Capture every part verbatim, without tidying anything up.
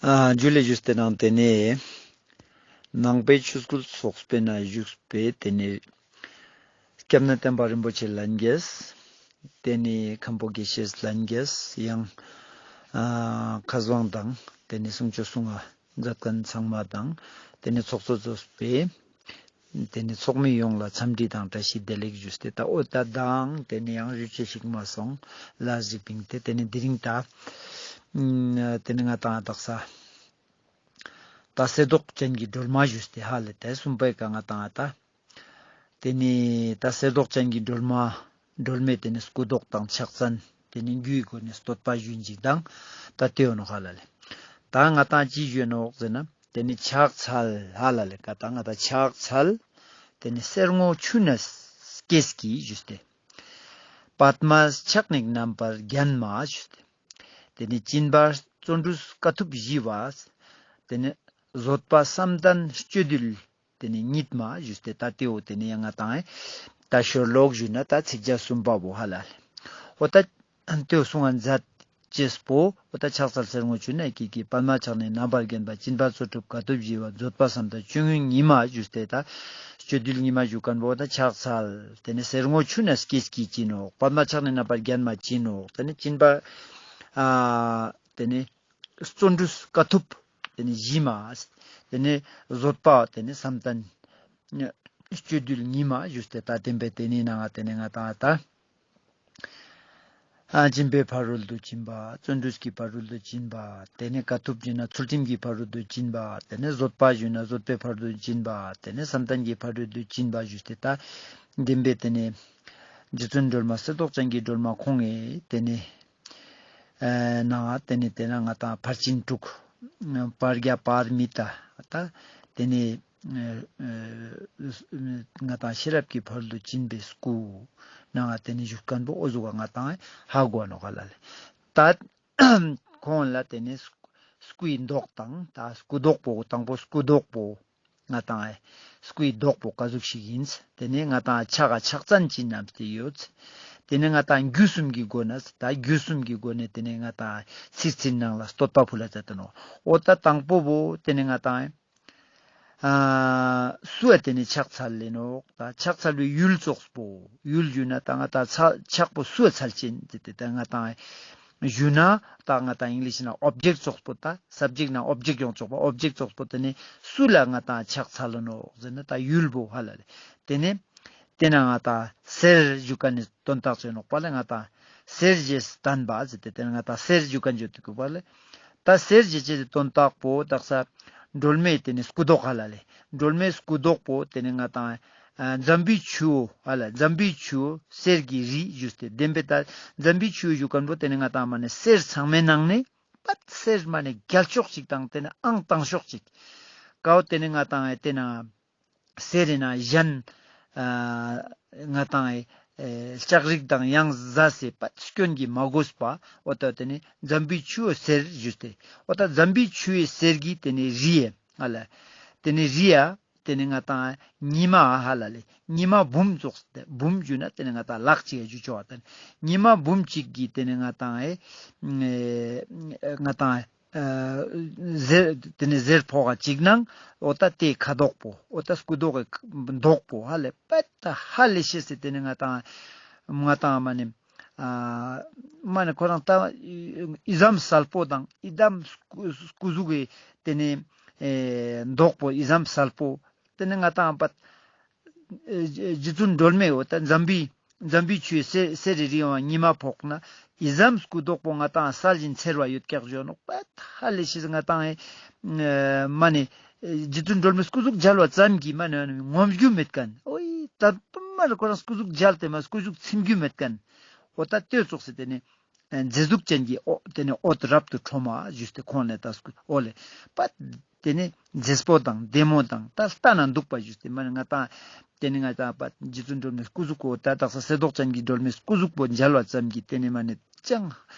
ཨ་ཇུ་ལེ་ཞུས་ཏེ་ནང་ཏེ་ནེ་ནང་པའི་ཆོས་སྐུལ་ཚོགས་པའི་ནང་བཞུགས་པའི་ཏེ་ནེ་སྐྱབས་གནས་བསྟན་པ་རིན་པོ་ཆེ་ལྷན་རྒྱས། ཏེ་ནེ་མཁན་པོ་དགེ་བཤེས་ལྷན་རྒྱས་ཡང་ཨ་མཁས་དབང་དང་ཏེ་ནེ་གསུང་ཆོས་གསུང་ང་མཛད་མཁན་ཚང་མ་དང་ཏེ་ནེ་ཚོགས་གཙོ་ཚོགས་པའི་ཏེ་ནེ་ཚོགས་མི་ཡོངས་ལ་འཚམས་འདྲི་དང་བཀྲ་ཤིས་བདེ་ལེགས་ཞུས་ཏེ་ད་འོ་ད་དང་ཏེ་ནེ་ཡང་ཞུ་ཅེས་ཤིག་མ་སོང་ལ་གཟིགས་པིན་ཏེ་ཏེ་ནེ་དེ་རིང་ད་ཨ་ཏེ་ནེ་ང་ཏང་དག་ས་ད་གསེར་མདོག་ཅན་གྱི་སྒྲོལ་མ་ཞུས་ཏེ་ཧ་ལེ་ཏེ་གསུམ་པའི་ཀ་ང་ཏང་ད་ཏེ་ནེ་ད་གསེར་མདོག་ཅན་གྱི་སྒྲོལ་མ་སྒྲོལ་མའི་ཏེ་ནེ་སྐུ་མདོག་དང་ཕྱག་མཚན་ཏེ་ནེ་རྒྱུའི་སྒོ་ནེ་བསྟོད་པ་ཞུ་ཅིག་དང་ད་ཏེ་ཡོད་ནོག་ཧ་ལ་ལེ། ད་ང་ཏང་ཅི་ཞུ་ནོག་ཟེར་ན་ཏེ་ནེ་ཕྱག་འཚལ་ཧ་ལ་ལེ་ཀ་ད་ང་ཏང་ཕྱག་འཚལ་ཏེ་ནེ་གསེར་སྔོ་ཆུ་ནང་སྐྱེས་ཀྱི་ཞུས་ཏེ། པདྨ་ཕྱག་ནི་བསྣམས་པར་བརྒྱན་མ་ཞུས་ཏེ། ཏེ་ནེ་སྦྱིན་པ་བརྩོན་འགྲུས་དཀའ་ཐུབ་ཞི་བ། ཏེ་ནེ་བཟོད་པ་བསམ་གཏན་སྤྱོད་གདུལ་ཏེ་ནེ་ཉིད་མ་ཞུས་ཏེ་ད་ཏེའོ་ཏེ་ནེ་ཡང་ང་ཏང་ད་ཤོ་ལོག་ཞུས་ན་ད་ཚིགས་བཅད་གསུམ་པ་བོ་ཧ་ལ་ལེ། འོ་ད་ཏེའོ་གསུང་ང་མཛད་ཅེས་པོ་འོ་ད་ཕྱག་འཚལ་གསེར་སྔོ་ཆུ་ནང་སྐྱེས་ཀྱི། པདྨ་ཕྱག་ནི་བསྣམས་པར་བརྒྱན་པ། སྦྱིན་པ་བརྩོན་འགྲུས་དཀའ་ཐུབ་ཞི་བ། བཟོད་པ་བསམ་གཏན་སྤྱོད་གདུལ་ཉིད་མ་ཞུས་ཏེ་ད་སྤྱོད་གདུལ་ཉིད་མ་ཞུ་མཁན་བོ་ད་ཕྱག་འཚལ་ཏེ་ནེ་གསེར་སྔོ་ཆུ་ནང་སྐྱེས་ཀྱི་ཅི་ནོག། པདྨ་ཕྱག་ནི་བསྣམས་པར་བརྒྱན་མ་ཅི་ནོག། ཏེ་ནེ་སྦྱིན་པ་ཨ་ཏེ་ནེ་བརྩོན་འགྲུས་དཀའ་ཐུབ་ཏེ་ནེ་ཞི་མ། ཏེ་ནེ་བཟོད་པ་ཏེ་ནེ་བསམ་གཏན་སྤྱོད་གདུལ་ཉིད་མ་ཞུས་ཏེ་ད་བདེན་པའི་ཏེ་ནེ་ནང་ང་ཏེ་ནེ་ང་ཏང་ད་ཨ་སྦྱིན་པའི་ཕ་རོལ་ཏུ་ཕྱིན་པ། བརྩོན་འགྲུས་ཀྱི་ཕ་རོལ་ཏུ་ཕྱིན་པ། ཏེ་ནེ་དཀའ་ཐུབ་ཞུས་ན་ཚུལ་ཁྲིམས་ཀྱི་ཕ་རོལ་ཏུ་ཕྱིན་པ། ཏེ་ནེ་བཟོད་པ་ཞུས་ན་བཟོད་པའི་ཕ་རོལ་ཏུ་ཕྱིན་པ། ཏེ་ནེ་བསམ་གཏན་གྱི་ཕ་རོལ་ཏུ་ཕྱིན་པ་ཞུས་ཏེ་ད་བདེན་པའི་ཏེ་ནེ་རྗེ་བཙུན་སྒྲོལ་མ་གསེར་མདོག་ཅན་གྱི་སྒྲོལ་མ་ཁོང་ངི་ཏེ་ནེ་ཨ་ནང་ཏེ་ནེ་ཏེ་ན་ང་ཏང་ཕར་ཕྱིན་དྲུག་བར་རྒྱ་པར་མི་ཏ་ད་ཏེ་ནེ་ཨ་ང་ཏང་ཤེས་རབ་ཀྱི་ཕ་རོལ་ཏུ་ཕྱིན་པའི་སྐུ་ནང་ཏེ་ནེ་བཞུགས་མཁན་བོ་འོ་ཟུག་ག་ང་ཏང་ཧ་གོ་ནོག་ག་ལ་ལེ། ད་ཁོང་ལ་ཏེ་ནེ་སྐུའི་མདོག་དང་ད་སྐུ་མདོག་པོ་དང་པོ་སྐུ་མདོག་པོ་ང་ཏང་ཨེ་སྐུའི་མདོག་པོ་ག་ཟུག་ཞིག་ཡིན། ཏེ་ནེ་ང་ཏང་ཕྱག་ག་ཕྱག་མཚན་ཅི་བསྣམས་ཏེ་ཡོད། ཏེ་ནེ་ང་ཏང་རྒྱུད་གསུམ་གྱི་སྒོ་ནེ་ད་རྒྱུད་གསུམ་གྱི་སྒོ་ནེ་ཏེ་ནེ་ང་ཏང་ཚིག་ཚིག་ནང་ལ་བསྟོད་པ་ཕུལ་ལ་མཛད་དེ་ནོག། འོ་ད་དང་པོ་བོ་ཏེ་ནེ་ང་ཏང་ཨ་སུའ་ཏེ་ནེ་ཕྱག་འཚལ་ལེ་ནོག། ད་ཕྱག་འཚལ་བའི་ཡུལ་ཙོགས་པོ་ཡུལ་ཞུས་ན་ད་ང་ཏང་ཕྱག་པོ་སུའ་འཚལ་ཅེན་ཏེ་ཏེ་ད་ང་ཏང་ཞུས་ན་ད་ང་ཏང་ཨིང་ལིཤ་ན་ཨོབ་ཇེཀྚ་ཙོགས་པོ་ད་སབ་ཇེཀྚ་ན་ཨོབ་ཇེཀྚ་ཡོང་ཙོགས་པོ་ཨོབ་ཇེཀྚ་ཙོགས་པོ་ཏེ་ནེ་སུ་ལ་ང་ཏང་ཕྱག་འཚལ་ལོ་ནོག་ཟེར་ན་ད་ཡུལ་བོ་ཧ་ལ་ལེ། ཏེ་ནེ་ཏེ་ན་ང་ཏང་གསེར་ཞུ་མཁན་ནི་དོན་དག་ཅོ་ནོག་པ་ལེ། ང་ཏང་གསེར་ཞེས་བསྟན་པ་ཟེར་ཏེ་ཏེ་ན་ང་ཏང་གསེར་ཞུ་མཁན་ཅོ་ཏེ་གོ་པ་ལེ། ད་གསེར་ཞེས་བྱ་དོན་དག་པོ་དག་ས་སྒྲོལ་མའི་ཏེ་ནེ་སྐུ་མདོག་ཧ་ལ་ལེ། སྒྲོལ་མའི་སྐུ་མདོག་པོ་ཏེ་ནེ་ང་ཏང་ཨ་འཛམ་བུའི་ཆུ་བོ་ཧ་ལ་འཛམ་བུའི་ཆུ་བོ་གསེར་གྱི་རི་ཞུས་ཏེ་བདེན་པའི་ད་འཛམ་བུའི་ཆུ་བོ་ཞུ་མཁན་བོ་ཏེ་ནེ་ང་ཏང་མ་ནེ་གསེར་ཚང་མའི་ནང་ནེ་པད་གསེར་མ་ནེ་རྒྱལ་ཤོས་ཤིག་དང་ཏེ་ནེ་ཨང་དང་ཤོས་ཤིག་ཀའོ་ཏེ་ནེ་ང་ཏང་ཨེ་ཏེ་ན་གསེར་རི་ན་གཞན་ཨ་ང་ཏང་ཨེ་ལྕགས་རིགས་དང་ཡང་ཟ་སེ་པད་སྐྱོན་གྱིས་མ་གོས་པ་འོ་ད་ཏེ་ནེ་འཛམ་བུའི་ཆུ་བོ་གསེར་ཞུས་ཏེ་འོ་ད་འཛམ་བུའི་ཆུ་བོའི་གསེར་གྱི་ཏེ་ནེ་རི་ཡ་ཧ་ལ་ཏེ་ནེ་རི་ཡ་ཏེ་ནེ་ང་ཏང་ཉི་མ་ཧ་ལ་ལེ་ཉི་མ་འབུམ་ཙོགས་ཏེ་འབུམ་ཞུས་ན་ཏེ་ནེ་ང་ཏང་ལག་ཅིག་ཞུ་ཆོག་པ་ཏེ་ནེ་ཉི་མ་འབུམ་གཅིག་གི་ཏེ་ནེ་ང་ཏང་ཨེ་ང་ཏང་ཨ་གཟེར་ཏེ་ནེ་གཟེར་ཕོག་ག་ཅིག་ནང་འོ་ད་ཏེ་ཁ་དོག་པོ་འོ་ད་སྐུ་མདོག་གི་མདོག་པོ་ཧ་ལ་པད་ད་ཧ་ལས་ཤེས་སེ་ཏེ་ནེ་ང་ཏང་ང་ཏང་མ་ནེ་ཨ་མ་ནེ་ཁོ་རང་ད་ཨི་ཙམ་གསལ་པོ་དང་ཨི་ཙམ་སྐུ་སྐུ་གཟུགས་ཀྱི་ཏེ་ནེ་ཨེ་མདོག་པོ་ཨི་ཙམ་གསལ་པོ་ཏེ་ནེ་ང་ཏང་པད་ཨེ་རྗེ་བཙུན་སྒྲོལ་མའི་འོ་ད་འཛམ་བུའི་འཛམ་བུའི་ཆུ་བོའི་གསེར་གསེར་རི་རི་ཡོང་བ་ཉི་མ་ཕོག་ན་ཨི་ཙམ་སྐུ་མདོག་པོ་ང་ཏང་གསལ་ཞིང་འཚེར་བ་ཡོད་ཀྱག་ཞུ་ནོག་པད་ཧ་ལས་ཤེས་ང་ཏང་ཨེ་མ་ནེ་རྗེ་བཙུན་སྒྲོལ་མའི་སྐུ་གཟུགས་མཇལ་བ་ཙམ་གྱིས་མ་ནེ་ངོམ་རྒྱུ་མེད་མཁན་འོ་ད་མ་ནེ་ཁོ་རང་སྐུ་གཟུགས་མཇལ་ཏེ་མ་སྐུ་གཟུགས་ཚིམ་རྒྱུ་མེད་མཁན་འོ་ད་ལྟོས་ཙོགས་སེ་ཏེ་ནེ་མཛེས་གཟུགས་ཅན་གྱི་འོ་ཏེ་ནེ་འོད་རབ་ཏུ་འཕྲོ་མ་ཞུས་ཏེ་ཁོང་ལ་ད་སྐུ་འོ་ལེ་པད་ཏེ་ནེ་མཛེས་པོ་དང་བདེ་མོ་དང་ད་ལྟ་ན་སྡུག་པ་ཞུས་ཏེ་མ་ནེ་ང་ཏང་ཏེ་ནེ་ང་ཏང་པད་རྗེ་བཙུན་སྒྲོལ་མའི་སྐུ་གཟུགས་པོ་ད་དག་ས་གསེར་མདོག་ཅན་གྱི་སྒྲོལ་མའི་སྐུ་གཟུགས་པོ་མཇལ་བ་ཙམ་གྱིས་ཏེ་ནེ་མ་ནེ་ཅང་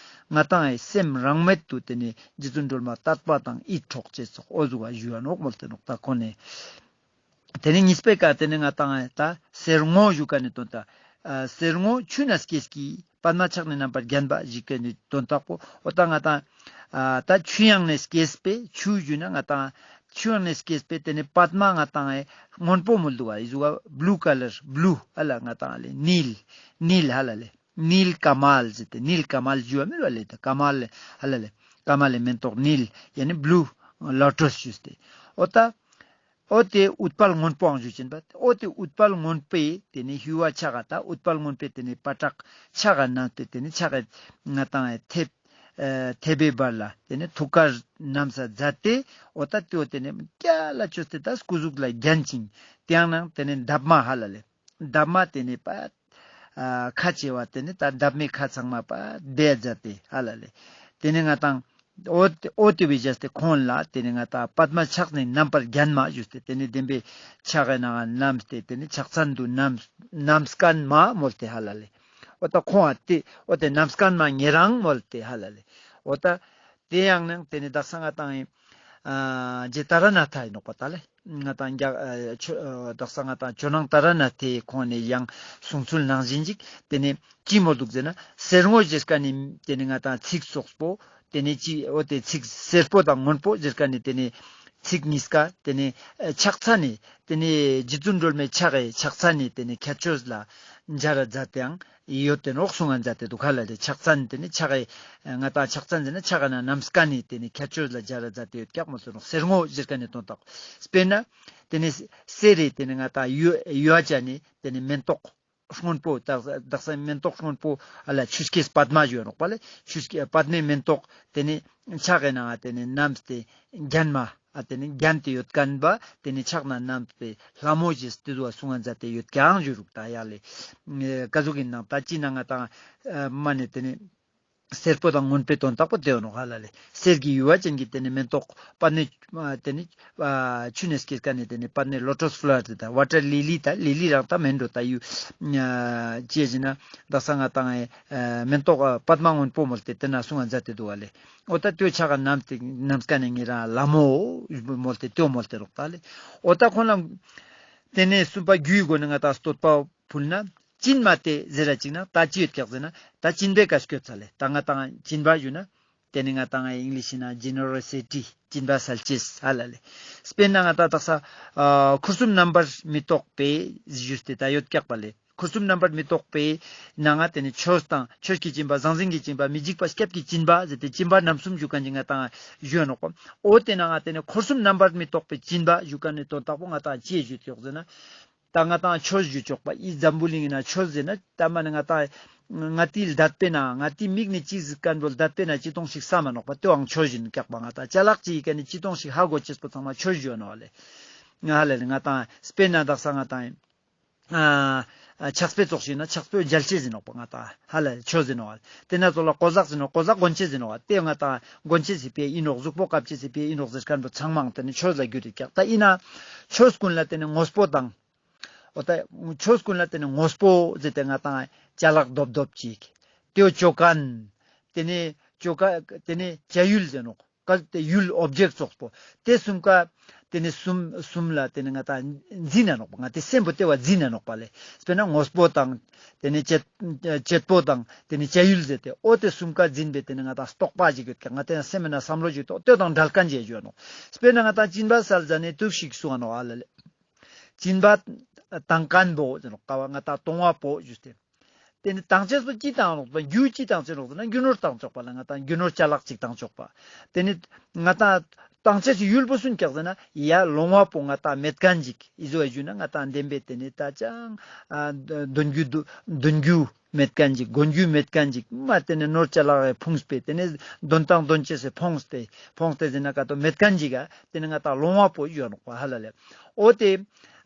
ང་ཏང་ཨེ་སེམས་རང་མེད་དུ་ཏེ་ནེ་རྗེ་བཙུན་སྒྲོལ་མ་དད་པ་དང་ཡིད་འཕྲོག་ཅེས་སོགས་འོ་ཟུག་ག་ཞུ་བ་ནོག་མོལ་ཏེ་ནོག་ད་ཁོ་ནེ། ཏེ་ནེ་གཉིས་པའི་ཀ་ཏེ་ནེ་ང་ཏང་ཨེ་ད་གསེར་སྔོ་ཞུ་མཁན་ནི་དོན་དག་ཨ་གསེར་སྔོ་ཆུ་ནང་སྐྱེས་ཀྱི། པདྨ་ཕྱག་ནི་རྣམ་པར་བརྒྱན་པ་ཞིག་གི་དོན་དག་པོ་འོ་ད་ང་ཏང་ཨ་ད་ཆུ་ཡང་ནས་སྐྱེས་པའི་ཆུ་ཞུ་ན་ང་ཏང་ཆུ་ཡང་ནས་སྐྱེས་པའི་དེ་ནི་པདྨ་ང་ཏང་ཨེ་སྔོན་པོ་མོལ་འདུག་བ་ཨི་ཟུག་བ་བླུ་ཀ་ལར་བླུ་ཧ་ལ་ང་ཏང་ལེ་ནིལ་ནིལ་ཧ་ལ་ལེ། ནིལ་ཀ་མལ་ཟེར་ཏེ་ནིལ་ཀ་མལ་ཞུ་བ་མེད་པ་ལེ། ད་ཀ་མལ་ལེ་ཧ་ལ་ལེ། ཀ་མལ་ལེ་མེན་ཏོག་ནིལ་ཡ་ནི་བླུ་ལོ་ཊོས་ཞུས་ཏེ། འོ་ད་འོ་དེ་ཨུཏྤལ་སྔོན་པོའང་ཞུ་ཅན་པ། འོ་དེ་ཨུཏྤལ་སྔོན་པོའི་དེ་ནི་ཧུ་བ་ཕྱག་ག་ད་ཨུཏྤལ་སྔོན་པོའི་དེ་ནི་པ་ཏྲག་ཕྱག་ག་ན་སྟེ་དེ་ནི་ཕྱག་གི་ང་ཏང་ཐེབས་ཨ་ཐེབས་པའི་བར་ལ་དེ་ནི་ཐུགས་ཀར་བསྣམས་ས་མཛད་དེ་འོ་ད་དེ་འོ་དེ་ནི་རྒྱ་ལ་བཅོས་ཏེ་ད་སྐུ་གཟུགས་ལ་བརྒྱན་ཅིང་དེ་ཡང་ནང་དེ་ནི་འདབ་མ་ཧ་ལ་ལེ། འདབ་མ་དེ་ནི་པ་ཨ་ཁ་ཆེ་བ་དེ་ནི་ད་འདབ་མའི་ཁ་ཚང་མ་པ་བརྡལ་མཛད་དེ་ཧ་ལ་ལེ། དེ་ནི་ང་ཏང་འོ་འོ་དེ་བའི་བྱས་ཏེ་ཁོང་ལ་དེ་ནི་ང་ཏང་པདྨ་ཕྱག་ནི་རྣམ་པར་བརྒྱན་མ་ཞུས་ཏེ་དེ་ནི་བདེན་པའི་ཕྱག་གི་ནང་བསྣམས་ཏེ་དེ་ནི་ཕྱག་མཚན་དུ་རྣམ་རྣམ་སྐན་མ་མོལ་ཏེ་ཧ་ལ་ལེ། འོ་ད་ཁོང་ཨ་དེ་འོ་དེ་རྣམ་སྐན་མ་ཉེ་རང་མོལ་ཏེ་ཧ་ལ་ལེ། འོ་ད་དེ་ཡང་ནང་དེ་ནི་དག་ས་ང་ཏང་ཨེ་ཨ་རྗེ་ཏཱ་ར་ནཱ་ཐ་ཨིན་ནོག་པ་ད་ལེ། ང་ཏང་རྒྱ་ཨ་ཆོས་ཨ་དག་ས་ང་ཏང་ཇོ་ནང་ཏཱ་ར་ནཱ་ཐའི་ཁོང་ནས་ཡང་གསུང་ཚུལ་ནང་བཞིན་ཅིག་དེ་ནས་ཅི་མོལ་འདུག་ཟེར་ན་གསེར་དངོས་ཞེས་ཀ་ནི་དེ་ནས་ང་ཏང་ཚིག་ཙོགས་པོ་དེ་ནས་ཅི་འོ་དེ་ཚིག་སེར་པོ་དང་སྔོན་པོ་ཞེས་ཀ་ནི་དེ་ནས་ཚིག་གཉིས་ཀ་དེ་ནས་ཨ་ཕྱག་མཚན་ནི་དེ་ནས་རྗེ་བཙུན་སྒྲོལ་མའི་ཕྱག་གི་ཕྱག་མཚན་ནི་དེ་ནས་ཁྱད་ཆོས་ལ་སྦྱར་ར་མཛད་དེའང་ཡོད་དེ་ནོག་གསུང་ང་མཛད་དེ་འདུག་ག་ལ་རེ། ཕྱག་མཚན་དེ་ནི་ཕྱག་གི་ང་ཏང་ཕྱག་མཚན་ཟེར་ན་ཕྱག་གི་ནང་རྣམ་སྐན་ནི་དེ་ནི་ཁྱད་ཆོས་ལ་སྦྱར་ར་མཛད་དེ་ཡོད་ཀྱག་མོལ་ཏེ་ནོག་གསེར་དངོས་ཞེས་ཀ་ནི་དོན་དག་དཔེར་ན་དེ་ནི་གསེར་རི་དེ་ནི་ང་ཏང་ཡོ་ཡོ་ཅ་ནི་དེ་ནི་མེན་ཏོག་སྔོན་པོ་དག་དག་ས་མེན་ཏོག་སྔོན་པོ་ཨ་ལ་ཆུ་སྐྱེས་པདྨ་ཞུ་ནོག་པ་ལེ། ཆུ་སྐྱེས་པདྨའི་མེན་ཏོག་དེ་ནི་ཕྱག་གི་ནང་དེ་ནི་རྣམས་ཏེ་བརྒྱན་མ་ཨ་དེ་ནི་བརྒྱན་ཏེ་ཡོད་མཁན་པ་དེ་ནི་ཕྱག་ན་བསྣམས་པའི་ལྷ་མོ་ཞེས་དེ་ཚོ་གསུང་ང་མཛད་དེ་ཡོད་ཀྱག་ཞུ་རུག་ད་ཡ་ལེ། ཀ་ཟུག་ཡིན་ནང་ད་ཅི་ན་ང་ཏང་མ་ནི་དེ་ནི་སེར་པོ་དང་སྔོན་པོའི་དོན་དག་པོ་དེ་ཡོད་ནོག་ཧ་ལ་ལེ། གསེར་གྱི་ཡུ་བ་ཅན་གྱི་དེ་ནི་མེན་ཏོག་པ་ནི་དེ་ནི་ཆུ་ནས་སྐྱེས་མཁན་ནི་དེ་ནི་པ་ནི་ལོ་ཊོས་ཕློ་ཝར་དེ་ད་ཝ་ཊར་ལི་ལི་ད་ལི་ལི་རང་ད་མེན་འགྲོ་ད་ཡུ་ཅི་ཟེར་ན་དག་ས་ང་ཏང་མེན་ཏོག་པདྨ་སྔོན་པོ་མོལ་ཏེ་དེ་ན་གསུང་ང་མཛད་དེ་འདུག་ཧ་ལེ། འོ་ད་དེ་ཕྱག་ག་རྣམས་ཏེ་རྣམ་སྐན་ནི་ཉེ་རང་ལྷ་མོ་མོལ་ཏེ་དེ་མོལ་ཏེ་རོག་ད་ལེ། འོ་ད་ཁོང་ལ་དེ་ནས་གསུམ་པ་རྒྱུའི་སྒོ་ནས་ང་ཏང་བསྟོད་པ་ཕུལ་ན་སྦྱིན་མ་སྟེ་ཟེར་ར་ཅིག་ན་ད་ཅི་ཡོད་ཀྱག་ཟེར་ན་ད་སྦྱིན་པའི་ཀ་སྐྱོད་ཚ་ལེ། ད་ང་ཏང་སྦྱིན་པ་ཞུ་ན་དེ་ནི་ང་ཏང་ཨིང་ལིཤ་ན་ཇེ་ནེ་རོ་སི་ཊི་སྦྱིན་པ་སལ་ཅེས་ཧ་ལ་ལེ། དཔེར་ན་ང་ཏང་དག་ས་ཨ་འཁོར་གསུམ་རྣམ་པར་མི་རྟོག་པའི་ཞུས་ཏེ་ད་ཡོད་ཀྱག་པ་ལེ། འཁོར་གསུམ་རྣམ་པར་མི་རྟོག་པའི་ནང་ང་དེ་ནི་ཆོས་དང་ཆོས་ཀྱི་སྦྱིན་པ་ཟང་ཟིང་གི་སྦྱིན་པ་མི་འཇིགས་པ་སྐྱབས་ཀྱི་སྦྱིན་པ་ཟེར་ཏེ་སྦྱིན་པ་རྣམ་གསུམ་ཞུ་མཁན་ཅིག་ང་ཏང་ཞུ་ནོག་པ། འོ་དེ་ནང་ང་དེ་ནི་འཁོར་གསུམ་རྣམ་པར་མི་རྟོག་པའི་སྦྱིན་པ་ཞུ་མཁན་ནི་དོན་དག་པོ་ང་ཏང་ཅི་ཞུ་ཀྱག་ཟེར་ན། ད་ང་ཏང་ཆོས་ཞུ་ཆོག་པ་ཨི་འཛམ་བུ་གླིང་ན་ཆོས་ཟེར་ན་ད་མ་ནི་ང་ཏང་ང་ཏིའི་ལྡད་པེ་ན་ང་ཏིའི་མིག་ནི་ཅི་ཟིག་མཁན་བོ་ལྡད་པེ་ན་ཅི་ཏོང་ཞིག་བསམ་མ་ནོག་པ་དེའང་ཆོས་ཞུ་ཀྱག་པ། ང་ཏང་ཅ་ལག་ཅིག་གི་ཀ་ནི་ཅི་ཏོང་ཞིག་ཧ་གོ་ཅེས་པོ་ཚང་མ་ཆོས་ཞུ་ནོག་ལེ། ང་ཧ་ལ་ལེ་ང་ཏང་དཔེར་ན་དག་ས་ང་ཏང་ཨ་ཕྱག་དཔེ་ཙོགས་ཤིག་ན་ཕྱག་དཔེ་མཇལ་ཅེས་ཟེར་ནོག་པ་ང་ཏང་ཧ་ལ་ཆོས་ཟེར་ནོག་པ། དེ་ན་ཙོགས་ལ་གོ་ཟག་ཟེར་ནོག་གོ་ཟག་གོན་ཅེས་ཟེར་ནོག་པ། དེ་ང་ཏང་གོན་ཅེས་སི་ཕིའ་ཨིན་ནོག་གཟུགས་པོ་བཀབ་ཅེས་སི་ཕིའ་ཨིན་ནོག་ཟེར་མཁན་པོ་ཚང་མའང་དེ་ནི་ཆོས་ལ་གྱུར་ཏེ་ཀྱག། ད་ཨིན་ན་ཆོས་ཀུན་ལ་དེ་ནི་དངོས་པོ་དང་འོ་ད་ཆོས་ཀུན་ལ་དེ་ནི་དངོས་པོ་ཟེར་ཏེ་ང་ཏང་ཅ་ལག་རྡོབ་རྡོབ་ཅིག་དེའོ་ཅོ་མཁན་དེ་ནི་ཅོ་མཁན་དེ་ནི་བྱ་ཡུལ་ཟེར་ནོག། ཀ་དེ་ཡུལ་ཨོབ་ཇེཀ་ཙོགས་པོ། དེ་གསུམ་ཀ་དེ་ནི་གསུམ་གསུམ་ལ་དེ་ནི་ང་ཏང་འཛིན་ན་ནོག་པ། ང་ཏི་སེམས་པོ་དེ་བ་འཛིན་ན་ནོག་པ་ལེ། དཔེར་ན་དངོས་པོ་དང་དེ་ནི་བྱེད་བྱེད་པོ་དང་དེ་ནི་བྱ་ཡུལ་ཟེར་ཏེ་འོ་དེ་གསུམ་ཀ་འཛིན་པའི་དེ་ནི་ང་ཏང་རྟོག་པ་ཞིག་ཡོད་ཀྱག། ང་ཏང་སེམས་ན་བསམ་བློ་ཞིག་ཏོ་དེ་དང་འབྲེལ་མཁན་ཞིག་ཡོད་ནོག། དཔེར་ན་ང་ཏང་སྦྱིན་པ་སལ་ཟ་ནེ་དུག་ཤིག་གསུང་ང་ནོག་ཨ་ལ་ལེ། སྦྱིན་པ་བཏང་མཁན་པོ་ཟེར་ནོག་ཀ་བ་ང་ཏང་གཏོང་བ་པོ་ཞུས་ཏེ། དེ་ནི་བཏང་ཅེས་པོ་ཅི་བཏང་ནོག་པ། རྒྱུ་ཅི་བཏང་ཅེས་ནོག་ཟེར་ན་རྒྱུ་ནོར་བཏང་ཆོག་པ་ལ་ང་ཏང་རྒྱུ་ནོར་ཅ་ལག་ཅིག་བཏང་ཆོག་པ། དེ་ནི་ང་ཏང་བཏང་ཅེས་སི་ཡུལ་པོ་སུན་ཀྱག་ཟེར་ན་ཡ་ལོང་བ་པོ་ང་ཏང་མེད་མཁན་ཅིག་ཨི་ཟོ་ཨེ་ཞུ་ན་ང་ཏང་བདེན་པའི་དེ་ནི་ད་ཅང་ཨ་འདོན་རྒྱུ་འདུ་འདོན་རྒྱུ་མེད་མཁན་ཅིག་གོན་རྒྱུ་མེད་མཁན་ཅིག་མ་དེ་ནི་ནོར་ཅ་ལག་གི་ཕུངས་པས་དེ་ནི་འདོན་སྟངས་འདོན་ཅེས་སི་ཕོངས་ཏེ་ཕོངས་ཏེ་ཟེར་ན་ཀ་ཏོ་མེད་མཁན་ཅིག་ག་དེ་ནི་ང་ཏང་ལོང་བ་པོ་ཡོད་ནོག་པ་ཧ་ལ་ལེ། འོ་དེ་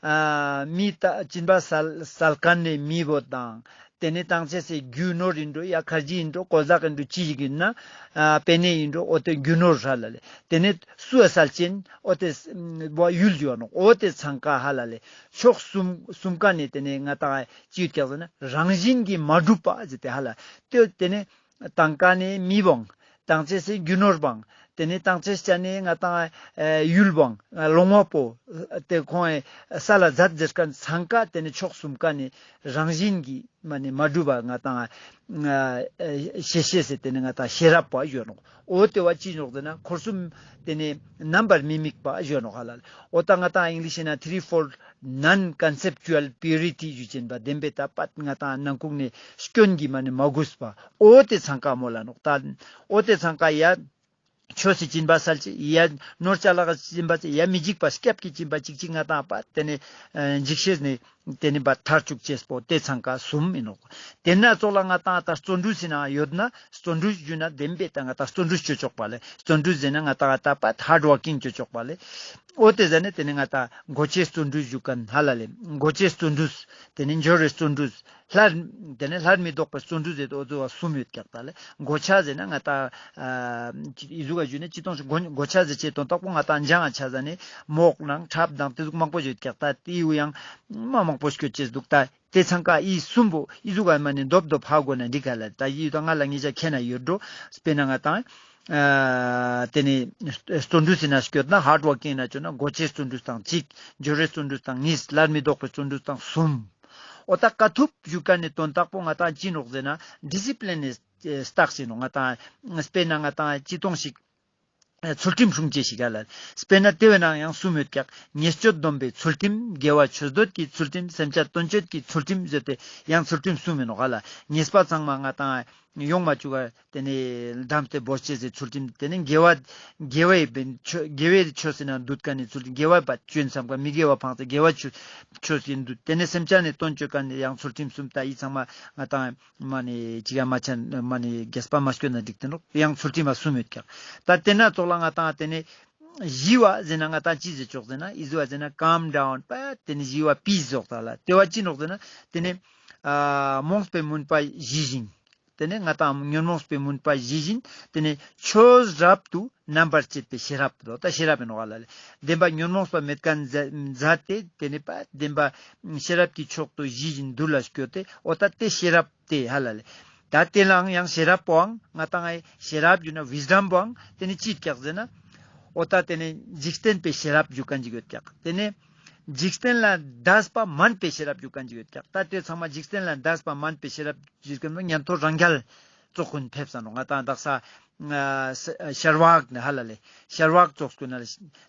ཨ་མི་ད་སྦྱིན་པ་སལ་སལ་མཁན་ནི་མི་བོ་དང་དེ་ནི་བཏང་ཅེས་སི་རྒྱུ་ནོར་ཨིན་འགྲོ་ཡ་ཁར་ཇི་ཨིན་འགྲོ་གོ་ཟག་ཨིན་འགྲོ་ཅི་ཞིག་ཨིན་ན་ཨ་པེ་ནེ་ཨིན་འགྲོ་འོ་དེ་རྒྱུ་ནོར་ཧ་ལ་ལེ། དེ་ནི་སུ་ཨ་སལ་ཅེན་འོ་དེ་བོ་ཡུལ་ཡོད་ནོག། འོ་དེ་ཚང་ཀ་ཧ་ལ་ལེ་ཕྱོགས་གསུམ་གསུམ་ཀ་ནི་དེ་ནི་ང་ཏང་ཅི་ཡོད་ཀྱག་ཟེར་ན་རང་བཞིན་གྱིས་མ་གྲུབ་པ་ཟེར་ཏེ་ཧ་ལ་དེ་དེ་ནི་བཏང་མཁན་ནི་མི་བོ་བཏང་ཅེས་སི་རྒྱུ་ནོར་བོ་ ཏེ་ནེ་ཏང་ཅེས་ཅ་ནེ་ང་ཏང་ཨེ་ཡུལ་བང་ལོང་བ་པོ་ཏེ་ཁོང་ཨེ་ས་ལ་ཛད་ཟེར་ཁན་ཚང་ཀ་ཏེ་ནེ་ཕྱོགས་སུམ་ཀ་ནེ་རང་བཞིན་གྱི་མ་ནེ་མ་གྲུབ་པ་ང་ཏང་ཨེ་ཤེས་ཤེས་ཟེར་ཏེ་ནེ་ང་ཏང་ཤེས་རབ་པ་ཞུ་ནོག། འོ་ཏེ་བ་ཅི་ནོག་ཟེར་ན་འཁོར་གསུམ་ཏེ་ནེ་རྣམ་པར་མི་དམིགས་པ་ཞུ་ནོག་ཧ་ལ་ལེ། འོ་ད་ང་ཏང་ཨིང་ལིཤ་ན་ཐི་རི་ཕོལ་ནན་ཀོན་སེབ་ཅུ་ཨལ་པིའུ་རི་ཊི་ཞུ་ཅེན་པ་བདེན་པའི་ད་པད་ང་ཏང་ནང་ཁུག་ནེ་སྐྱོན་གྱི་མ་ནེ་མ་གུས་པ་འོ་ཏེ་ཚང་ཀ་མོལ་ལ་ནོག། ད་འོ་ཏེ་ཚང་ཀ་ཡ་ཆོས་སི་སྦྱིན་པ་སལ་ཅེས་ཡ་ནོར་ཅ་ལག་གི་སྦྱིན་པ་ཅིག་ཡ་མི་འཇིགས་པ་སྐྱབས་ཀྱི་སྦྱིན་པ་ཅིག་ཅིག་ང་ཏང་པ་ཏེ་ནེ་ཨ་འཇིགས་ཤེས་ནེ་ཏེ་ནེ་པ་ཐར་ཅུག་ཅེས་པོ་ཏེ་ཚང་ཀ་གསུམ་ཨིན་ནོག། ཏེ་ན་ཙོགས་ལ་ང་ཏང་ད་བརྩོན་འགྲུས་ཟེར་ན་ཡོད་ན་བརྩོན་འགྲུས་ཞུ་ན་བདེན་པའི་ད་ང་ཏང་བརྩོན་འགྲུས་ཅོ་ཅོག་པ་ལེ། བརྩོན་འགྲུས་ཟེར་ན་ང་ཏང་ད་པ་ཧར་ཌི་ཝོར་ཀིང་ཅོ་ཅོག་པ་ལེ། འོ་ཏེ་ཟ་ནེ་ཏེ་ནེ་ང་ཏང་གོ་ཆའི་བརྩོན་འགྲུས་ཞུ་ཁན་ཧ་ལ་ལེ། གོ་ཆའི་བརྩོན་འགྲུས་ཏེ་ནེ་འབྱོར་བའི་བརྩོན་འགྲུས། སླར་ཏེ་ནེ་སླར་མི་ལྡོག་པའི་བརྩོན་འགྲུས་ཟེར་ཏེ་འོ་ཙོགས་པ་གསུམ་ཡོད་ཀྱག་ད་ལེ། གོ་ཆ་ཟེར་ན་ང་ཏང་ཨ་ཨི་ཟུག་ག་ཞུ་ན་ཅི་ཏོང་ཞིག་གོ་གོ་ཆ་ཟེར་ཅེས་དོན་དག་པོ་ང་ཏང་འཇང་ང་ཆ་ཟ་ནེ་མོག་ནང་ཁྲབ་དང་ཏེ་ཟུག་མང་པོ་ཡོད་ཀྱག་ད། ཏེའུ་ཡང་མ་མང་པོ་སྐྱོད་ཅེས་འདུག་ད། ཏེ་ཚང་ཀ་ཨི་གསུམ་པོ་ཨི་ཟུག་ག་མ་ནེ་རྡོབ་རྡོབ་ཧ་གོ་ན་འགྲིག་ག་ལ། ད་ཨི་ད་ང་ལ་ངེད་ཅག་ཁྱེད་ན་ཡོད་འགྲོ། དཔེར་ན་ང་ཏང་ཨ་ཏེ་ནེ་བརྩོན་འགྲུས་ཟེར་ན་སྐྱོད་ན་ཧར་ཌི་ཝོར་ཀིང་ན་ཅོ་ན་གོ་ཆའི་བརྩོན་འགྲུས་དང་གཅིག། འབྱོར་བའི་བརྩོན་འགྲུས་དང་གཉིས། སླར་མི་ལྡོག་པའི་བརྩོན་འགྲུས་དང་གསུམ། འོ་ད་དཀའ་ཐུབ་ཞུ་ཁན་ནི་དོན་དག་པོ་ང་ཏང་ཅི་ནོག་ཟེར་ན་ཌི་སི་པི་ལིན་ནི་རྟགས་ཤིག་ནོག། ང་ཏང་དཔེར་ན་ང་ཏང་ཅི་ཏོང་ཞིག་ཚུལ་ཁྲིམས་སྲུང་ཅེས་ཤིག་ག་ལ། དཔེར་ན་ཏེ་བོའི་ནང་ཡང་གསུམ་ཡོད་ཀྱག། ཉེས་སྤྱོད་སྡོམ་པའི་ཚུལ་ཁྲིམས། དགེ་བ་ཆོས་འདོད་ཀྱི་ཚུལ་ཁྲིམས། སེམས་ཅན་དོན་སྤྱོད་ཀྱི་ཚུལ་ཁྲིམས་ཟེར་ཏེ་ཡང་ཚུལ་ཁྲིམས་གསུམ་ཨིན་ནོག་ཧ་ལ། ཉེས་པ་ཚང་མ་ང་ཏང་ཡོང་མ་ཅུག་ག་ཏེ་ནེ་བསྡམས་ཏེ་བོར་ཅེས་སི་ཚུལ་ཁྲིམས། ཏེ་ནེ་དགེ་བ་དགེ་བའི་བེན་ཆོས་དགེ་བའི་ཆོས་ཟེར་ན་འདུད་ཁན་ནི་ཚུལ་ཁྲིམས། དགེ་བ་བ་ཅོན་བསམ་ཁན་མི་དགེ་བ་ཕངས་ཏེ་དགེ་བ་ཆོས་ཆོས་ཟེར་འདུད། ཏེ་ནེ་སེམས་ཅན་ནི་དོན་ཅོ་ཁན་ནི་ཡང་ཚུལ་ཁྲིམས་གསུམ། ད་ཨི་ཚང་མ་ང་ཏང་མ་ནེ་ཅི་ག་མ་ཆ་མ་ནེ་རྒྱས་པ་མ་སྐྱོད་ན་འགྲིག་ཏེ་ནོག། ཡང་ཚུལ་ཁྲིམས་པ་གསུམ་ཡོད་ཀྱག། ད་ཏེ་ན་ཙོགས་ལ་ང་ཏང་ཏེ་ནེ་ཞི་བ་ཟེར་ན་ང་ཏང་ཅི་ཟེར་ཅོག་ཟེར་ན་ཨི་ཟུག་ག་ཟེར་ན་ཀམ་ཌའུན་པ་ཏེ་ནེ་ཞི་བ་པིས་ཟེར་ཏེ་ལ། ཏེ་བ་ཅི་ནོག་ཟེར་ན་ཏེ་ནེ་ཨ་རྨོངས་པའི་མུན་པ་ཞི་ཞིང་། ཏེ་ནེ་ང་ཏང་ཉོན་མོངས་པའི་མུན་པ་ཞི་ཞིང་། ཏེ་ནེ་ཆོས་རབ་ཏུ་རྣམ་པར་དཔྱད་པའི་ཤེས་རབ་དོ། ད་ཤེས་རབ་ཨིན་ནོག་ལ་ལེ། བདེན་པ་ཉོན་མོངས་པ་མེད་ཁན་མཛད་དེ་ཏེ་ནེ་པ་བདེན་པ་ཤེས་རབ་ཀྱི་མཆོག་ཏུ་ཞི་ཞིང་དུལ་ལ་སྐྱོད་དེ་འོ་ད་ཏེ་ཤེས་རབ་ཏེ་ཧ་ལ་ལེ། ད་ཏེ་ལའང་ཡང་ཤེས་རབ་པོའང་ང་ཏང་ཨེ་ཤེས་རབ་ཞུ་ན་ཝིས་ཌམ་པོའང་ཏེ་ནེ་ཅི་ཡོད་ཀྱག་ཟེར་ན། འོ་ད་ཏེ་ནེ་འཇིག་རྟེན་པའི་ཤེས་རབ་ཞུ་ཁན་ཅིག་ཡོད་ཀྱག། ཏེ་ནེ་འཇིག་རྟེན་ལ་འདས་པ་མན་པའི་ཤེས་རབ་ཞུ་ཁན་ཅིག་ཡོད་ཀྱག། ད་ཏེ་ཚང་མ་འཇིག་རྟེན་ལ་འདས་པ་མན་པའི་ཤེས་རབ་ཞུ་ཁན་ཉན་ཐོས་རང་རྒྱལ་ཙོགས་གུན་ཕེབས་ས་ནོག། ང་ཏང་དག་ས་ཨ་ཤར་བག་ནེ་ཧ་ལ་ལེ་ཤར་བག་ཙོགས་གུན་ན་ལེ།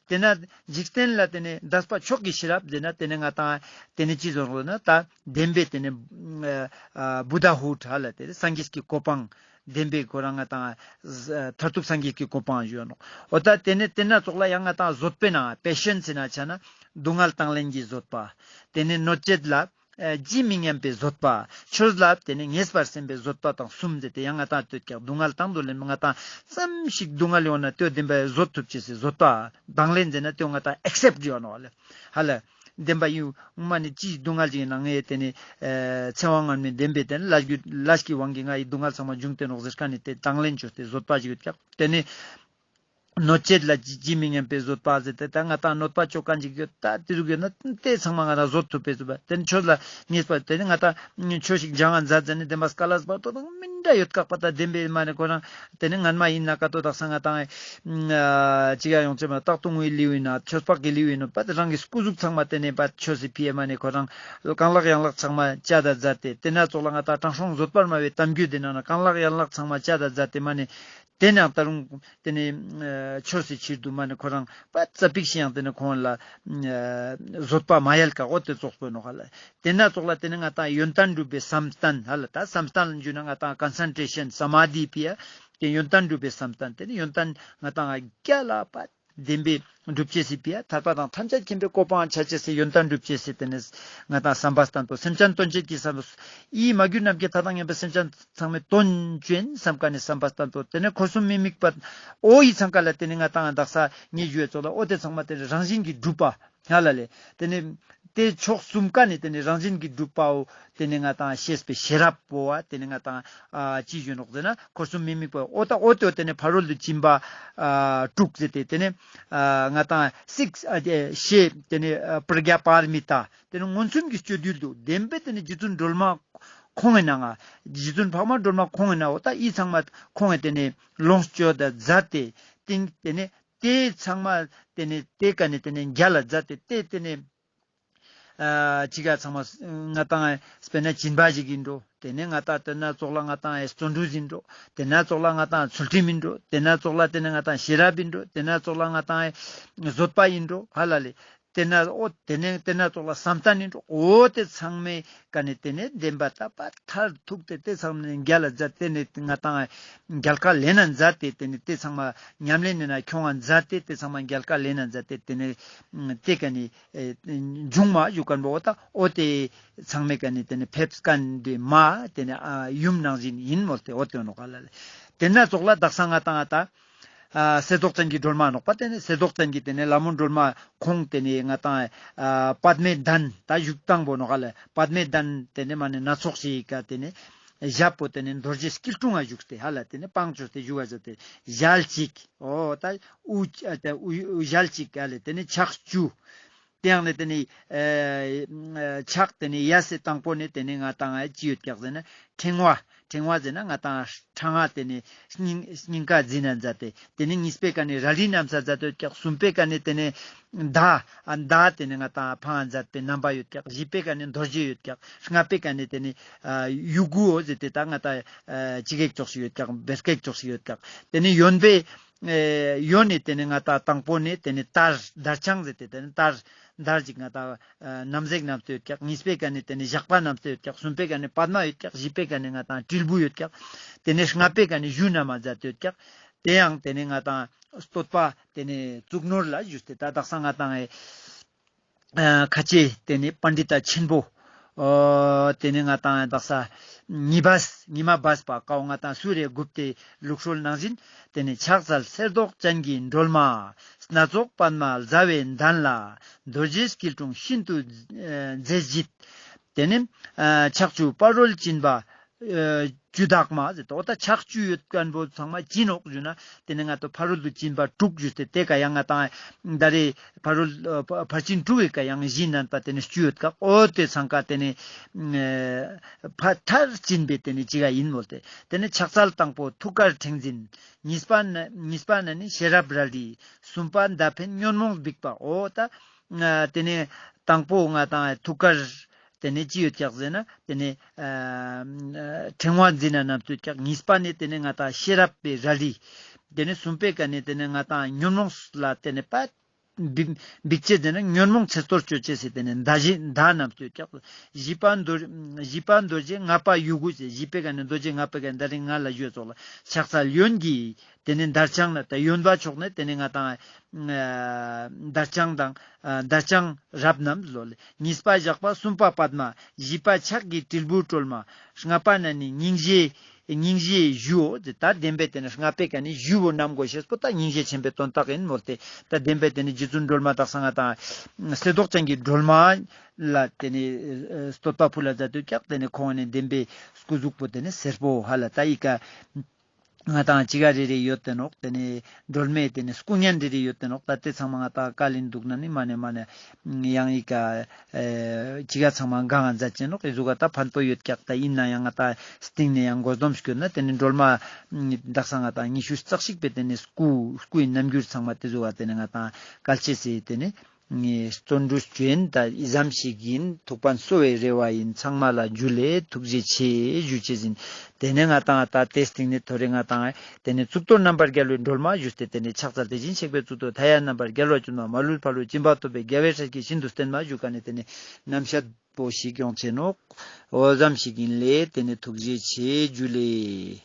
ཏེ་ན་འཇིག་རྟེན་ལ་ཏེ་ནེ་འདས་པ་མཆོག་གི་ཤེས་རབ་ཟེར་ན་ཏེ་ནེ་ང་ཏང་ཏེ་ནེ་ཅི་ཟེར་ན་ད་བདེན་པའི་ཏེ་ནེ་ཨ་བུདྡྷ་ཧུཌ་ཧ་ལ་ཏེ་སངས་རྒྱས་ཀྱི་གོ་འཕང་། བདེན་པའི་ཁོ་རང་ང་ཏང་ཨ་མཐར་ཐུག་སངས་རྒྱས་ཀྱི་གོ་འཕང་ཞུ་ནོག། འོ་ད་ཏེ་ནེ་ཏེ་ན་ཙོགས་ལ་ཡང་ང་ཏང་བཟོད་པའི་ནང་པེ་ཤེན་སི་ཟེར་ན་ཆ་ན་སྡུག་བསྔལ་དང་ལེན་གྱི་བཟོད་པ། ཏེ་ནེ་གནོད་བྱེད་ལ་ཨ་ཇི་མི་སྙམ་པའི་བཟོད་པ། ཆོས་ལ་ཏེ་ནེ་ངེས་པར་སེམས་པའི་བཟོད་པ་དང་གསུམ་ཟེར་ཏེ་ཡང་ང་ཏང་ལྟོས་ཀྱག། སྡུག་བསྔལ་དང་དུ་ལེན་ང་ཏང་ཙམ་ཞིག་སྡུག་བསྔལ་ཡོང་ན་ཏེ་བདེན་པའི་བཟོད་ཐུབ་ཅེས་སི་བཟོད་པ། དང་ལེན་ཟེར་ན་ཏེ་ང་ཏང་ཨེག་སེབ་ཡོང་ནོག་ལེ། ཧ་ལ། བདེན་པ་ཡིན་མ་ནེ་ཅི་སྡུག་བསྔལ་ཅིག་ཡིན་ན་ངས་ཏེ་ནེ་ཨེ་ཚེ་དབང་མངོན་མེད་བདེན་པའི་ཏེ་ནེ་ལས་རྒྱུ་ལས་ཀྱི་དབང་གིས་ང་ཡི་སྡུག་བསྔལ་ཚང་མ་འབྱུང་སྟེ་ནོག་ཟེར་ཁན་ནི་ཏེ་དང་ལེན་ཅོས་ཏེ་བཟོད་པ་ཞིག་ཡོད་ཀྱག། ཏེ་ནེ་གནོད་བྱེད་ལ་ཇི་ཇི་མི་སྙམ་པའི་བཟོད་པ་ཟེར་ཏེ་ད་ང་ཏང་གནོད་པ་ཅོ་ཁན་ཅིག་ཡོད་ད་ཏེ་ཟུག་ཡོད་ན་ཏེ་ཚང་མ་ང་ཏང་བཟོད་ཐུབ་པའི་བཟོད་པ། ཏེ་ནེ་ཆོས་ལ་ངེས་པ་ཏེ་ནེ་ང་ཏང་ཆོས་ཤིག་སྦྱང་ང་མཛད་ཟེར་ནེ་བདེན་པ་སྐལ་ལ་བར་དོ་དང་མི་འདྲ་ཡོད་ཀྱག་པ། ད་བདེན་པའི་མ་ནེ་ཁོ་རང་ཏེ་ནེ་སྔན་མ་ཡིན་ན་ཀ་ཏོ་དག་ས་ང་ཏང་ཨ་ཅི་ག་ཡོང་ཅེས་མ་རྟག་ཏུ་ངུའི་ལེའུ་ཡིན་ན་ཆོས་འཕགས་ཀྱི་ལེའུ་ཡིན་ན་པ་རང་གི་སྐུ་གཟུགས་ཚང་མ་ཏེ་ནེ་པ་ཆོས་སི་ཕི་ཡ་མ་ནེ་ཁོ་རང་རྐང་ལག་ཡན་ལག་ཚང་མ་བཅད་ད་མཛད་དེ་ཏེ་ན་ཙོགས་ལ་ང་ཏང་དྲང་སྲོང་བཟོད་པར་སྨྲ་བའི་གཏམ་རྒྱུད་དེ་ནང་ན་རྐང་ལག་ཡན་ལག་ཚང་མ་བཅད་ད་མཛད་དེ་མ་ནེ་ཏེ་ནེ་ད་རུང་ཏེ་ནེ་ཨ་ཆོས་སི་ཕྱིར་དུ་མ་ནེ་ཁོ་རང་པ་ཙ་པིག་ཤིག་ཡང་ཏེ་ནེ་ཁོང་ལ་ཨ་བཟོད་པ་མ་ཡལ་ཀ་འོ་ཏེ་ཙོགས་པོ་ནོག་ཧ་ལ། ཏེ་ན་ཙོགས་ལ་ཏེ་ནེ་ང་ཏང་ཡོན་ཏན་སྒྲུབ་པའི་བསམ་གཏན་ཧ་ལ། ད་བསམ་གཏན་ཞུ་ན་ང་ཏང་ཀོན་སེན་ཊྲེ་ཤན་སྨ་དྷི་ཕི་ཡ། ཏེ་ཡོན་ཏན་སྒྲུབ་པའི་བསམ་གཏན་ཏེ་ནེ་ཡོན་ཏན་ང་ཏང་རྒྱལ་ལ་པ་བདེན་པའི་སྒྲུབ་ཅེས་སི་ཕི་ཡ་ཐར་པ་དང་ཐམས་ཅད་མཁྱེན་པའི་གོ་འཕང་ཆ་ཅེས་སི་ཡོན་ཏན་སྒྲུབ་ཅེས་སི་ཏེ་ནེ་ང་ཏང་བསམ་པ་བཏང་དོ། སེམས་ཅན་དོན་བྱེད་ཀྱི་བསམ་པ་ཡིད་མ་གྱུར་ནམ་མཁའི་མཐའ་དང་མཉམ་པའི་སེམས་ཅན་ཚང་མའི་དོན་ཅོ་ཨིན་བསམ་ཁན་ནི་བསམ་པ་བཏང་དོ། ཏེ་ནེ་འཁོར་གསུམ་མི་དམིགས་པ་འོ་ཡི་ཚང་ཀ་ལ་ཏེ་ནེ་ང་ཏང་དག་ས་ངེས་ཞུ་བའི་ཙོགས་ལ་འོ་ཏེ་ཚང་མ་ཏེ་ནེ་རང་བཞིན་གྱིས་གྲུབ་པ། ཧ་ལ་ལེ། ཏེ་ནེ་ཏེ་ཕྱོགས་གསུམ་ཀ་ནེ་ཏེ་ནེ་རང་བཞིན་གྱིས་གྲུབ་པའོ། ཏེ་ནེ་ང་ཏང་ཤེས་པའི་ཤེས་རབ་པོ་བ་ཏེ་ནེ་ང་ཏང་ཨ་ཅི་ཞུ་ནོག་ཟེར་ན་འཁོར་གསུམ་མི་དམིགས་པ་འོ་ད་འོ་ཏེ་ཏེ་ནེ་ཕ་རོལ་ཏུ་ཕྱིན་པ་ཨ་དྲུག་ཟེར་ཏེ་ཏེ་ནེ་ཨ་ང་ཏང་སིགས་ཨ་ཤེས་ཏེ་ནེ་ཨ་པྲ་ཛྙཱ་པཱ་ར་མི་ཏཱ་ཏེ་ནེ་མངོན་སུམ་གྱི་སྤྱོད་ཡུལ་དུ་བདེན་པའི་ཏེ་ནེ་རྗེ་བཙུན་སྒྲོལ་མ་ཁོང་ངི་ནང་ང་རྗེ་བཙུན་འཕགས་མ་སྒྲོལ་མ་ཁོང་ངི་ནང་འོ་ད་ཡི་ཚང་མ་ཁོང་ངི་ཏེ་ནེ་ལོངས་སྤྱོད་ད་མཛད་དེ། ཏིང་ཏེ་ནེ་ཏེ་ཚང་མ་ཏེ་ནེ་ཏེ་ཀ་ནེ་ཏེ་ནེ་རྒྱལ་ལ་མཛད་དེ་ཏེ་ཏེ་ནེ་ཨ་ཅི་ག་ཚང་མ་ང་ཏང་དཔེར་ན་སྦྱིན་པ་ཞིག་ཨིན་འགྲོ། ཏེ་ནེ་ང་ཏང་ཏེ་ན་ཙོགས་ལ་ང་ཏང་བརྩོན་འགྲུས་ཨིན་འགྲོ། ཏེ་ན་ཙོགས་ལ་ང་ཏང་ཚུལ་ཁྲིམས་ཨིན་འགྲོ། ཏེ་ན་ཙོགས་ལ་ཏེ་ནེ་ང་ཏང་ཤེས་རབ་ཨིན་འགྲོ། ཏེ་ན་ཙོགས་ལ་ང་ཏང་བཟོད་པ་ཨིན་འགྲོ། ཧ་ལ་ལེ། ཏེ་ན་འོ་ཏེ་ནེ་ཏེ་ན་ཙོགས་ལ་བསམ་གཏན་ཨིན་འགྲོ། འོ་ཏེ་ཚང་མའི་ཀ་ནེ་ཏེ་ནེ་བདེན་པ་ད་པ་མཐར་ཐུག་སྟེ་ཏེ་ཚང་མ་རྒྱལ་ལ་མཛད་དེ་ཏེ་ནེ་ང་ཏང་རྒྱལ་ཁ་ལེན་ན་མཛད་དེ་ཏེ་ནེ་ཏེ་ཚང་མ་ཉམས་ལེན་ནི་ན་ཁྱོང་ང་མཛད་དེ་ཏེ་ཚང་མ་རྒྱལ་ཁ་ལེན་ན་མཛད་དེ་ཏེ་ནེ་ཏེ་ཀ་ནེ་ཨེ་འབྱུང་མ་ཞུ་ཁན་བོ་ད་འོ་ཏེ་ཚང་མའི་ཀ་ནེ་ཏེ་ནེ་ཕེབས་ཁན་བོའི་མ་ཏེ་ནེ་ཨ་ཡུམ་ནང་བཞིན་ཨིན་མོལ་ཏེ་འོ་ཏེ་ནོག་ཧ་ལ་ལེ། ཏེ་ན་ཙོགས་ལ་དག་ས་ང་ཏང་ཨ་ད་ཨ་གསེར་མདོག་ཅན་གྱི་སྒྲོལ་མ་ནོག་པ། ཏེ་ནེ་གསེར་མདོག་ཅན་གྱི་ཏེ་ནེ་ལྷ་མོ་སྒྲོལ་མ་ཁོང་ཏེ་ནེ་ང་ཏང་ཨ་པདྨའི་གདན་ད་བཞུགས་སྟངས་པོ་ནོག་ཧ་ལ། པདྨའི་གདན་ཏེ་ནེ་མ་ནེ་སྣ་ཚོགས་ཤིག་ག་ཏེ་ནེ་ཞབས་པོ་ཏེ་ནེ་རྡོ་རྗེ་སྐྱིལ་ཀྲུང་ང་བཞུགས་ཏེ་ཧ་ལ་ཏེ་ནེ་པང་བཅོས་ཏེ་བཞུགས་པ་ཟེར་ཏེ་ཞལ་གཅིག་འོ་ད་དབུ་ཨ་ད་དབུ་ཞལ་གཅིག་ཧ་ལ་ཏེ་ནེ་ཕྱག་བཅུ། ཏེ་ཡང་ནེ་ཏེ་ནེ་ཨེ་ཕྱག་ཏེ་ནེ་གཡས་སི་དང་པོ་ནེ་ཏེ་ནེ་ང་ཏང་ཨེ་ཅི་ཡོད་ཀྱག་ཟེར་ན་ཕྲེང་བ། ཕྲེང་བ་ཟེར་ན་ང་ཏང་ཕྲེང་བ་ཏེ་ནེ་སྙིང་སྙིང་ག་འཛིན་ན་མཛད་དེ་ཏེ་ནེ་གཉིས་པའི་ཀ་ནེ་རལ་གྲི་བསྣམས་ས་མཛད་དེ་ཡོད་ཀྱག། གསུམ་པའི་ཀ་ནེ་ཏེ་ནེ་མདའ་ཨ་མདའ་ཏེ་ནེ་ང་ཏང་འཕང་ང་མཛད་པའི་རྣམ་པ་ཡོད་ཀྱག། བཞི་པའི་ཀ་ནེ་རྡོ་རྗེ་ཡོད་ཀྱག། ལྔ་པའི་ཀ་ནེ་ཏེ་ནེ་ཨ་ཡུ་གུའོ་ཟེར་ཏེ་ད་ང་ཏང་ཨ་ཅི་གེག་ཙོགས་ཤིག་ཡོད་ཀྱག། བེར་གེག་ཙོགས་ཤིག་ཡོད་ཀྱག། ཏེ་ནེ་གཡོན་པའི་ཨེ་གཡོན་ནེ་ཏེ་ནེ་ང་ཏང་དང་པོ་ནེ་ཏེ་ནེ་དར་དར་ཆང་ཟེར་ཏེ་ཏེ་ནེ་དར་དར་ཅིག་ང་ཏང་ཨ་རྣམ་སྲས་བསྣམས་ཏེ་ཡོད་ཀྱག། གཉིས་པའི་ཀ་ནེ་ཏེ་ནེ་ཞགས་པ་བསྣམས་ཏེ་ཡོད་ཀྱག། གསུམ་པའི་ཀ་ནེ་པདྨ་ཡོད་ཀྱག། བཞི་པའི་ཀ་ནེ་ང་ཏང་དྲིལ་བུ་ཡོད་ཀྱག། ཏེ་ནེ་ལྔ་པའི་ཀ་ནེ་གཞུ་བསྣམས་མཛད་དེ་ཡོད་ཀྱག། ཏེ་ཡང་ཏེ་ནེ་ང་ཏང་བསྟོད་པ་ཏེ་ནེ་གཙུག་ནོར་ལ་ཞུས་ཏེ་ད་དག་ས་ང་ཏང་ཨེ་ཨ་ཁ་ཆེ་ཏེ་ནེ་པཎྜི་ཏ་ཆེན་པོ་ཨོ་ཏེ་ནེ་ང་ཏང་དག་ས་ཉི་བ་ཉི་མ་སྦས་པ་ཀའོ་ང་ཏང་སུ་རེ་སྒུག་སྟེ་ལུགས་སྲོལ་ནང་བཞིན་ཏེ་ནེ་ཕྱག་འཚལ་གསེར་མདོག་ཅན་གྱི་སྒྲོལ་མ། སྣ་ཚོགས་པདྨ་བཟའ་བའི་གདན་ལ། རྡོ་རྗེ་སྐྱིལ་ཀྲུང་ཤིན་ཏུ་ཨ་མཛེས་བརྗིད། ཏེ་ནེ་ཨ་ཕྱག་བཅུ་ཕ་རོལ་ཕྱིན་པ་ཨ་བཅུ་དག་མ་ཟེར་ཏེ་འོ་ད་ཕྱག་བཅུ་ཡོད་ཁན་བོ་ཚང་མ་ཅི་ནོག་ཞུ་ན་ཏེ་ནེ་ང་ཏང་ཕ་རོལ་ཏུ་ཕྱིན་པ་དྲུག་ཞུས་ཏེ་ཏེ་ཀ་ཡང་ང་ཏང་ད་རེ་ཕ་རོལ་ཨ་ཕར་ཕྱིན་དྲུག་གི་ཀ་ཡང་བཞི་བསྣན་པ་ཏེ་ནེ་བཅུ་ཡོད་ཀྱག། འོ་ཏེ་ཚང་ཀ་ཏེ་ནེ་ཨ་ཕ་མཐར་ཕྱིན་པའི་ཏེ་ནེ་ཅི་ག་ཨིན་མོལ་ཏེ། ཏེ་ནེ་ཕྱག་འཚལ་དང་པོ་ཐུགས་ཀར་ཕྲེང་འཛིན། གཉིས་པ་ན་གཉིས་པ་ན་ནི་ཤེས་རབ་རལ་གྲི། གསུམ་པ་མདའ་འཕེན་ཉོན་མོངས་འབིགས་པ། འོ་ད་ཨ་ཏེ་ནེ་དང་པོ་ང་ཏང་ཐུགས་ཀར་ཏེ་ནེ་ཅི་ཡོད་ཀྱག་ཟེར་ན་ཏེ་ནེ་ཨ་ཕྲེང་བ་འཛིན་ན་བསྣམས་ཏེ་ཡོད་ཀྱག། གཉིས་པ་ནེ་ཏེ་ནེ་ང་ཏང་ཤེས་རབ་པའི་རལ་གྲི། ཏེ་ནེ་གསུམ་པའི་ཀ་ནེ་ཏེ་ནེ་ང་ཏང་ཉོན་མོངས་ལ་ཏེ་ནེ་པ་འབིག་འབིག་ཅེས་ཟེར་ན་ཉོན་མོངས་ཚེ་གཏོར་ཅོ་ཅེས་ཟེར་ཏེ་ནེ་མདའ་བཞི་མདའ་བསྣམས་ཏེ་ཡོད་ཀྱག། བཞི་པ་རྡོ་བཞི་པ་རྡོ་རྗེ་ལྔ་པ་ཡུ་གུ་ཟེར་བཞི་པའི་ཀ་ནེ་རྡོ་རྗེ་ལྔ་པའི་ཀ་ནེ་ད་རིང་ང་ལ་ཞུས་ཙོགས་ལ་ཕྱག་འཚལ་གཡོན་གྱི་ཏེ་ནེ་དར་དཔྱང་ན་ད་གཡོན་པ་ཕྱོགས་ནེ་ཏེ་ནེ་ང་ཏང་ཨ་དར་དཔྱང་དང་ཨ་དར་དཔྱང་རབ་རྣམས་ལོ་ལེ། གཉིས་པ་ཞགས་པ། གསུམ་པ་པདྨ། བཞི་པ་ཕྱག་གི་དྲིལ་བུ་སྒྲོལ་མ། ལྔ་པ་ན་ནི་སྙིང་རྗེ་སྙིང་རྗེའི་གཞུའོ། ཏེ་ད་བདེན་པའི་ཏེ་ནེ་ལྔ་པའི་ཀ་ནེ་གཞུ་བོ་བསྣམས་དགོས་ཤེས་པོ་ད་སྙིང་རྗེ་ཆེན་པོའི་དོན་དག་ཨིན་མོལ་ཏེ། ད་བདེན་པའི་ཏེ་ནེ་རྗེ་བཙུན་སྒྲོལ་མ་དག་ས་ང་ཏང་གསེར་མདོག་ཅན་གྱི་སྒྲོལ་མ་ལ་ཏེ་ནེ་ཨ་བསྟོད་པ་ཕུལ་ལ་མཛད་དེ་ཡོད་ཀྱག། ཏེ་ནེ་ཁོང་ནི་བདེན་པའི་སྐུ་གཟུགས་པོ་ཏེ་ནེ་སེར་པོ་ཧ་ལ་ད་ཨི་ཀ་ང་ཏང་ཅི་ག་རེ་རེ་ཡོད་དེ་ནོག། ཏེ་ནེ་སྒྲོལ་མའི་ཏེ་ནེ་སྐུ་བརྙན་རེ་རེ་ཡོད་དེ་ནོག། ད་ཏེ་ཚང་མ་ང་ཏང་བཀལ་ཨིན་འདུག་ན་ནི་མ་ནེ་མ་ནེ་ཡང་ཨི་ཀ་ཨེ་ཅི་ག་ཚང་མ་གང་ང་མཛད་ཅེས་ནོག། ཨི་ཟུག་ག་ད་ཕན་པོ་ཡོད་ཀྱག། ད་ཨིན་ན་ཡང་ང་ཏང་སྟིང་ནེ་ཡང་མགོ་འཛོམས་སྐྱོད་ན་ཏེ་ནེ་སྒྲོལ་མ་དག་ས་ང་ཏང་ཉི་ཤུ་རྩ་གཅིག་པའི་ཏེ་ནེ་སྐུ་སྐུའི་རྣམ་འགྱུར་ཚང་མ་ཏེ་ཟུག་ག་ཏེ་ནེ་ང་ཏང་བཀལ་ཅེས་སི་ཏེ་ནེ་ངས་བརྩོན་འགྲུས་ཅོ་ཨིན། ད་ཨི་ཙམ་ཞིག་ཨིན། ཐུགས་ཕན་གསོ་བའི་རེ་བ་ཨིན། ཚང་མ་ལ་ཇུ་ལེ། ཐུགས་རྗེ་ཆེ་ཞུ་ཅེས་ཨིན། ཏེ་ནེ་ང་ཏང་ད་ཏེ་སྟིང་ནེ་ཐོ་རེ་ང་ཏང་ཏེ་ནེ་གཙུག་ཏོར་རྣམ་པར་རྒྱལ་བའི་སྒྲོལ་མ་ཞུས་ཏེ་ཏེ་ནེ་ཕྱག་འཚལ་ཏེ་བཞིན་གཤེགས་པའི་གཙུག་ཏོར་མཐའ་ཡས་རྣམ་པར་རྒྱལ་བ་བྱོན་པ་མ་ལུས་འཕགས་པའི་སྦྱིན་པ་ཐོབ་པའི་རྒྱལ་བའི་སྲས་ཀྱིས་ཤིན་ཏུ་བསྟེན་པ་ཞུ་ཀ་ནེ་ཏེ་ནེ་རྣམ་བཤད་པོ་ཞིག་ཡོང་ཅེས་ནོག། འོ་ཙམ་ཞིག་ཨིན་ལེ། ཏེ་ནེ་ཐུགས་རྗེ་ཆེ་ཇུ་ལེ།